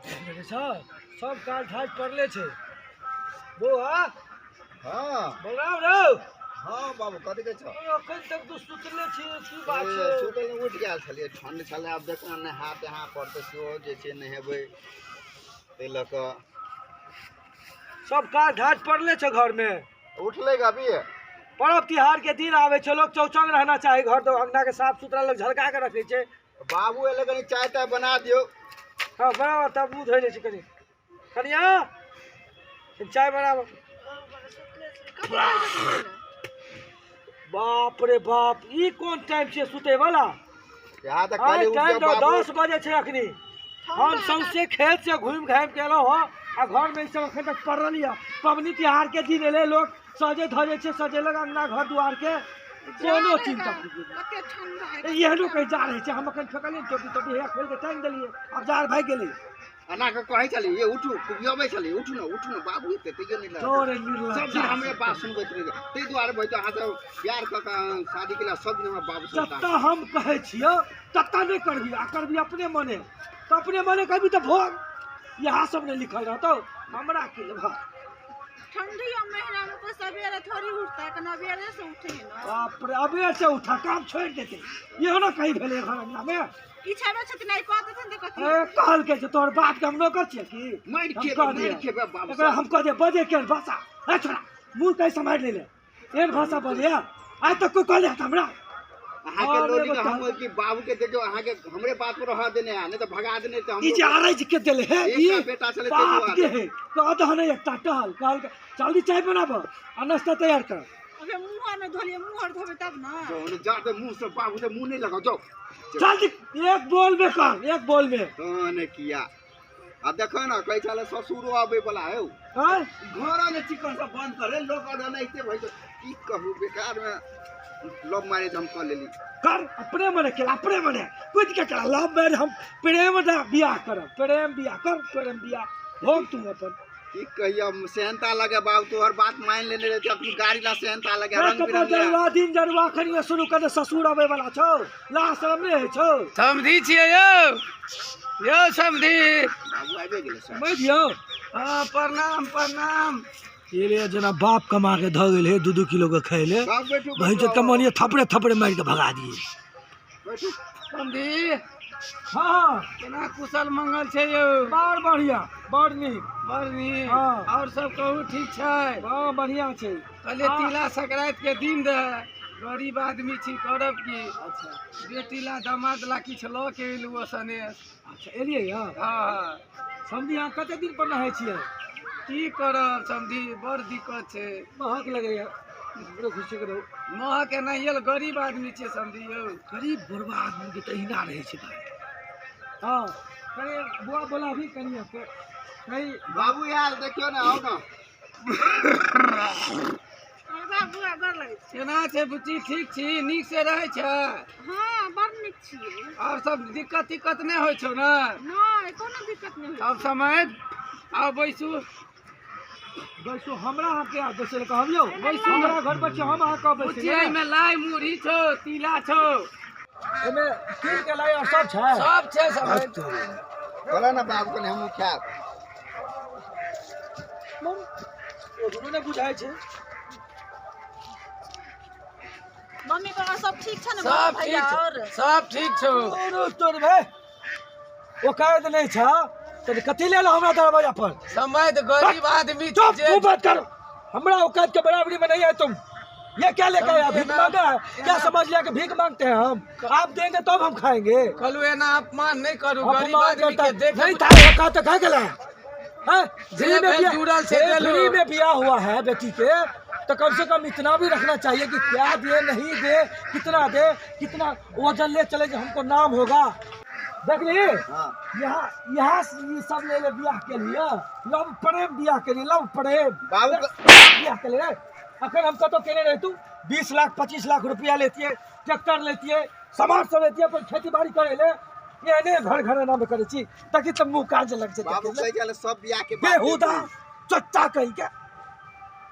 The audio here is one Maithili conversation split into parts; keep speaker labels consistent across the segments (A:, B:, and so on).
A: देखै छह सब काज धाज पड़ले छै बौआ।
B: हँ।
A: बलराम रौ।
B: हँ बाबू, कथी कहै छौ?
A: अखन तक तू सुतले छी, की बात छै?
B: सुतल नहि, उठि गेल छलियै, ठण्ड छलै। आब देखो ने, नहा तेहा पड़तै सेहो जे छै, नहेबै ताहि लऽ कऽ।
A: सब काज धाज पड़ले छै घरमे।
B: उठलै अभी।
A: पर्व तिहार के दिन आबै छै, लोग चौचंग रहना चाही, घर दो अंगना के साफ सुथरा लोग झलका के रखै छै।
B: बाबू एलै, कनि चाय ताय बना दियौ।
A: हँ, बनाबऽ तब मुँह धोइ लै छी कनि। कनिया, चाय बनाबऽ। बाप रे बाप, ई कोन टाइम छै सुतै वाला?
B: यहाँ तऽ
A: आइ
B: कहली उठि
A: टाइम
B: जाउ
A: तऽ
B: बाबू।
A: 10 बजे छै अखनी। हम सौंसे खेत से घुमि घामि के एलहुँ हँ आ घरमे ई सब अखन तक पड़ल यऽ। पबनी तिहार के दिन एलै, लोक सजे धजे छै, सजेलक अंगना घर दुआर के, कोनो चिंता
C: कते ठंडा है।
A: एहनो कहीं जा रहै छै। हम अखन फेकलियै टोपी तोपी हैया खोलि के टांगि देलियै, आब जाड़ भागि गेलै।
B: एना कऽ कहै छली, ये उठू, कुबियबै छली, उठू ने, उठू ने, बाबू एतै तैयो नहि लगत।
A: तोरे निर्लज्ज।
B: सब दिन हमरे बात सुनबैत रहै, ताहि दुआरे भाइ अहाँ सब प्यार कऽ कऽ शादी केला, सब दिन हमरा बाबू से।
A: जतऽ हम कहै छियौ ततऽ नहि करबी आ करबी अपने मने, तऽ अपने मने करबी तऽ भोग इएह सब नहि लिखल रहतौ, हमरा की लेबह?
C: ठंडी महीना में कोई सवेरे थोड़ी उठता है, अबेरे से उठे है ना।
A: बाप रे, अबेर से उठा, काम छोड़ि देतै। इहो ने कहीं भेलै घर अंगना मे।
C: ई छेबे छथिन, आई कह देथिन तऽ कथी?
A: ए, कहलकै जे तोहर बाप के हम नौकर छियै की?
B: मारि
A: हम
B: खेबै,
A: कह
B: मारि
A: दियै।
B: खेबै बाबू।
A: एकरा हम कह दियै बजे के भाषा। ए छोड़ा, मुँह कैसे सम्हारि ले, एहन भाषा बजैया आइ तक कोइ कहले हत हमरा?
B: अहाँके
A: और
B: लोली
A: एगो
B: के हम कि बाबू के देखियौ, अहाँके हमरे बात पर रह देने है, नहीं तऽ भगा देने तऽ
A: ई जे
B: हमरो
A: आरज के देले है
B: एकटा
A: ई
B: बेटा छलै ताहि
A: बाप के
B: दुआरे।
A: है, कह दह ने एकटा टहल कहल, जल्दी चाय बनाब आ नाश्ता तैयार कर।
C: अबे मुँह आर नहि धोलियै, मुँह आर धोबै तब ने।
B: जाउ ने, जा तऽ मुँह से बाबू से मुँह नहि लगाउ, जाउ।
A: जल्दी एक बोल में कर, एक बोल में।
B: तहन किया आ देखो ने, कहै छलै ससुरो अबै बला हौ।
A: आँय?
B: घर ने चिकन सब बंद करे, लोक एनाहिते भइ तऽ की कहू, बेकार में लव मैरिज हम कऽ लेली।
A: कर अपने मने केला, अपने मने कूद के केला लव मैरिज। हम प्रेम ना बियाह करब, प्रेम बियाह कर, प्रेम बियाह भोग तू अपन।
B: की कहियो, सेहनता लगे बाबू, तोहर बात मान लेने रहे अपनी गाड़ी ला, सेहनता लगे रंग बिरंग ला।
A: जरुआ दिन जरुआ खनियो शुरू कर दे, ससुर अबै वाला छौ, ला शरम नहि होइ छौ?
D: समधी छियै यौ, यौ समधी।
B: बाबू आबि गेलै सर।
A: बुझियौ।
D: हँ, प्रणाम प्रणाम।
A: एले जेना बाप कमा के धऽ गेल हे 2-2 किलो के खाइ ले।
B: सब बैठू।
A: बहिन
B: बैठू।
A: के कमनिए थपड़े थपड़े मारि के भगा दिए।
B: बैठू।
D: समधी।
A: हाँ।
D: केना कुशल मंगल छै यौ?
A: बड़ बढ़िया, बड़ नीक।
D: बड़ नीक।
A: हाँ।
D: आओर सब कहू, ठीक छै?
A: हाँ, बढ़िया छै।
D: कहलियै
A: हाँ।
D: तिला संक्रांति के दिन रहे, गरीब आदमी छी, करब की?
A: अच्छा।
D: बेटी ला दामाद ला किछु लऽ के एलहुँ सनेश।
A: अच्छा, एलियै यऽ?
D: हँ।
A: समधी, अहाँ कते दिन पर नहाय छियै?
D: की करब समधी, बड़ दिक्कत छै।
A: महक लगैया, हमरो खुशी के रहू।
D: महक एनाहिए, गरीब आदमी छियै समधी यौ।
A: गरीब बुढ़वा आदमी के तऽ एहिना रहै छै भाई। हाँ, कनि बुआ बोलाबी कनि के कहीं।
B: बाबू आयल, देखियौ ने, आउ ने।
C: बाबू, गोर लगै छी।
D: केना छै बुच्ची, ठीक छी? नीक से रहै छै?
C: हँ, बड़ नीक छियै।
D: आओर सब दिक्कत तिक्कत नहि होइ छौ ने?
C: नहि, कोनो दिक्कत नहि होइ।
D: अब समय आउ, बैसू।
A: बैसू, हमरा अहाँके आब बैसै लए कहब यौ?
D: बैसू।
A: हमरा घर पर छी, हम अहाँ कहब बैसै
D: बुच्ची,
A: लए?
D: एहिमे लाइ मुरही छौ, तिला छौ।
A: एहिमे तिल के लाइ और सब छै?
D: सब छै सब।
B: बोला ने बाबू, कनि हमहूँ खायब।
A: ओकरो नहि बुझाइ छै।
C: मम्मी पापा सब ठीक छै ने?
D: सब
C: भैया
D: ठीक
C: और
D: छौ, सब ठीक छौ।
A: तोरो तोर भाई ओकायत नहि छ तऽ कथी लेल हमरा दरवाजा पर?
D: समय तऽ गरीब आदमी छी
A: चुप।
D: जे
A: मुंह बंद करो, हमरा औकात के बराबरी में नहीं है तुम। ये क्या लेकर आया? भीख मांगा है क्या? समझ लिया कि भीख मांगते हैं हम? आप देंगे तब हम खाएंगे।
D: कहलू एना अपमान नहि करू गरीब
A: अपमान
D: आदमी
A: करता
D: के देख।
A: नहीं था औकात तो खा गया हैं? फ्री में
D: भेल
A: बिया
D: जुड़ल से
A: जे
D: देलू।
A: फ्री में बिया हुआ है बेटी के, तो कम से कम इतना भी रखना चाहिए कि क्या दे, नहीं दे, कितना दे, कितना वजन ले चले जो हमको नाम होगा। देख ली।
B: हाँ।
A: यहाँ यहाँ से ये सब ले ले बियाह के लिए, लव प्रेम बियाह के लिए, लव प्रेम
B: बाबू
A: बियाह के लिए। अखन हम कतौ केने रहे तू 20 लाख 25 लाख रुपया लेतिए, ट्रैक्टर लेतिए, सामान सब लेतिए, अपन खेती बाड़ी करे ले। एहने घर घराना में करे छी ताकि तब मुँह काज लग जाए।
B: बाबू कहै छलै सब बियाह के बाद
A: बेहुदा चच्चा कहीं के,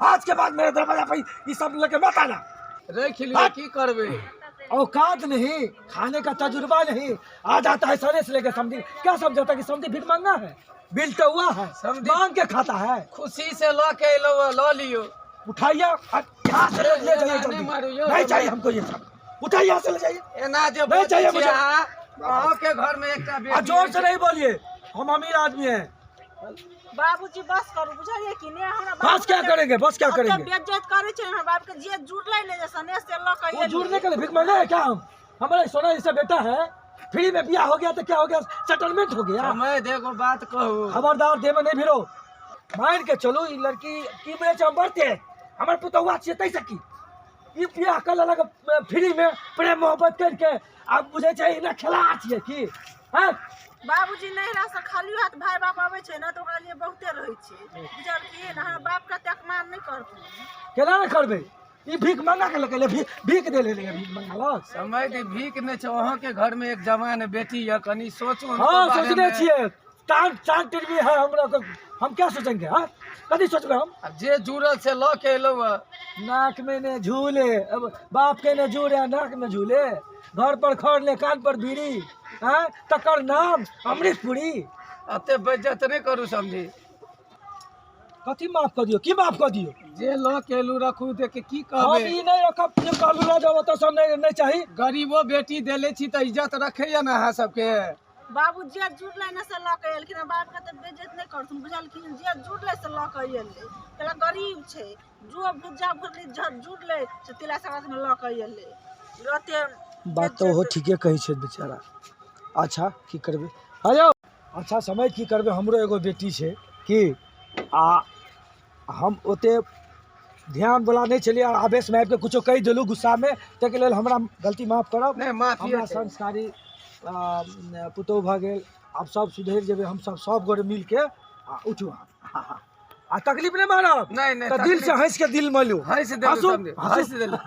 A: आज के बाद मेरे दरवाजा पे ये सब लेके मत आना।
D: राखि लियौ, की करबै?
A: औकात नहीं, खाने का तजुर्बा नहीं। आ जाता है सरे से लेके समझी, क्या समझाता कि समझी भीख मांगा है, बिल तो हुआ है,
D: समधी-
A: मांग के खाता है।
D: खुशी से लऽ के एलहुँ हँ, लऽ लियौ।
A: उठाइए और यहाँ से ले ले जाइए
D: नहीं
A: जल्दी।
D: मारू, यो
A: नहीं चाहिए हमको ये सब, उठाइए यहाँ से ले जाइए।
D: एना जे
A: नहीं
D: बजै
A: चाहिए
D: छी
A: मुझे।
D: अहाँ, अहाँके घर में एकटा
A: और
D: बेटी
A: जोर से नहीं बोलिए, हम अमीर आदमी हैं।
C: बाबूजी बस करू, बुझलियै कि नहि? हमरा
A: बस क्या करेंगे, बस क्या
C: ओते
A: करेंगे?
C: बेइज्जत करै छै हमरा बाप के, जे जुड़लै ने जे सने से लऽ के
A: वो जुड़ने के लिए भीख मांगा है क्या हम? हमारा सोना जैसा बेटा है, फ्री में बियाह हो गया तो क्या हो गया, सेटलमेंट हो गया।
D: समय देखो, बात कहू।
A: खबरदार देह में नहीं भिड़ो, मान के चलू ई लड़की की मिले छै, हम बढ़ते हमर पुतहुआ छियै तै से की ई बियाह कर लेलक फ्री में प्रेम मोहब्बत करके, आब बुझै छै एना खेला छियै की हैं?
C: बाबूजी नैहरा से खाली हाथ भाय बाप अबै छै ने तऽ ओकरा लिए बहुते रहै छै, बुझलखिन? हमरा बाप के तऽ अपमान नहि करथिन।
A: केना नहि करबै? ई भीख मंगा के लके भीख भीख दे ले भीख मंगा लो।
D: समय दे, भीख नहि छै। अहाँके घर में एक जवान बेटी यऽ, कनि सोचू हुनको
A: हाँ
D: बारे
A: सोचने
D: में।
A: छियै, टांग टांग टिरबी है हमरा को, हम क्या सोचेंगे? हाँ कथी सोचबै हम?
D: आब जे जुड़ल से लऽ के एलहुँ हँ।
A: नाक में ने झूले, अब बाप के ने झूले नाक में झूले, घर पर खर ले कान पर बीड़ी, हाँ तकर नाम अमृत पुरी।
D: एते बेइज्जत नहि करू समझी।
A: कथी माफ कर दियो? की माफ कर दियो?
D: जे लऽ के एलहुँ रखू, देख के की
A: हम
D: कहबै।
A: ई नहीं रखब जे कहलू लऽ जाओ ओतऽ सब नहीं, नहीं चाही।
D: गरीबो बेटी देले छी तऽ इज्जत रखैया ने अहाँ सबके?
C: बाबू जे जुड़लै ने से लऽ के एलखिन, बाप के तऽ बेइज्जत नहि करथुन, बुझलखिन? जे जुड़लै से लऽ के एलै, कहलक गरीब छै, जो भुज्जा भुजली जुड़लै से तिला संक्रांति में लऽ के एलै रहते।
A: बात तऽ ओहो ठीके कहै छै बेचारा। अच्छा की करबै? हयौ अच्छा समय की करबै? हमरो एगो बेटी छै की, आ हम ओते ध्यानवला नहि छलियै, आवेशमे आबि कऽ किछो कहि देलहुँ गुस्सामे, ताहिके लेल हमरा गलती माफ करब।
D: नहि माफी
A: हमरा संस्कारी पुतोहु भऽ गेल, आब सब सुधरि जेबै हमसब सब गोटे मिलके। आ उठू अहाँ, आ तकलीफ नहि मानब।
D: नहि नहि।
A: तऽ दिल से हँसि के दिल मलू।
D: हँसि देलहुँ।
A: हँसू,
D: समझी,
A: हँसू।
D: हँसि देलहुँ।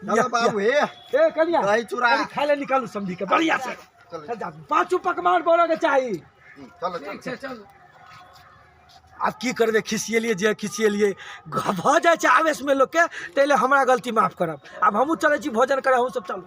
B: चलो बाबू हे।
A: ए कनिया,
B: दही चूड़ा।
A: कनि खाय ले निकालू समझी के बढ़िया से।
B: चलो।
A: चल जा, पाँचो पकवान बनऽ के चाही।
B: चलो।
D: ठीक
B: चलो।
D: छै, चलू।
A: आब की करबै? खिसिएलियै जे खिसिएलियै, भऽ जाइ छै आवेशमे लोकके, ताहि लए हमरा गलती माफ करब। आब हमहूँ चलै छी भोजन करऽ, अहूँ सब चलू।